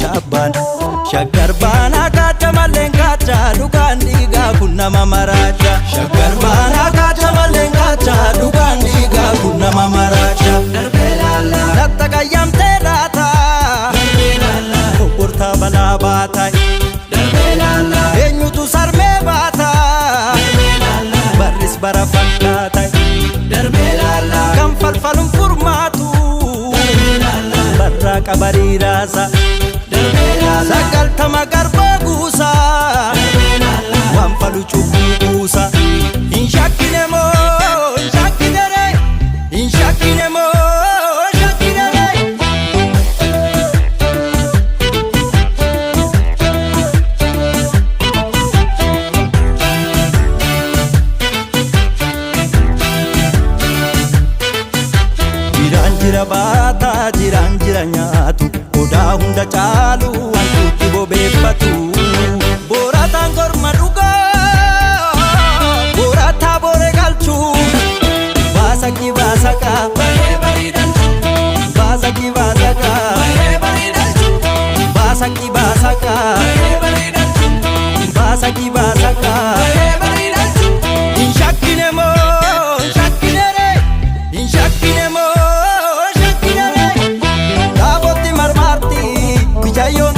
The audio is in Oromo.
Chaabbaan shaggar baanaa kaacha malleen kaacha dhugaan dhiigaa kun nama maraacha. Shaggar baanaa kaacha malleen kaacha dhugaan dhiigaa kun nama maraacha. Latta qayyamtee laata kokkortaa balaa baata. Eenyutu sarmee baata barris bara fakkaata. Kan falfaluun furmaatu barraa qabarii raasa. 90 garbaa guusa waan falu cubbuu buusa. Hin shakkine moo hin shakkine ree, hin shakkine moo hin shakkine ree. Jiraan jira baataa jiraan jira nyaatu odaa hunda caalu wantuutti bobeeffatu. Boorataan korma dhugaa boorataa boore galchuu baasakii baasakaa baasakii baasakaa baasakii baasakaa baasakii baasakaa. Hin shakkine moo hin shakkine ree, hin shakkine moo hin shakkine ree. Taabotti marmaarti mijayyoon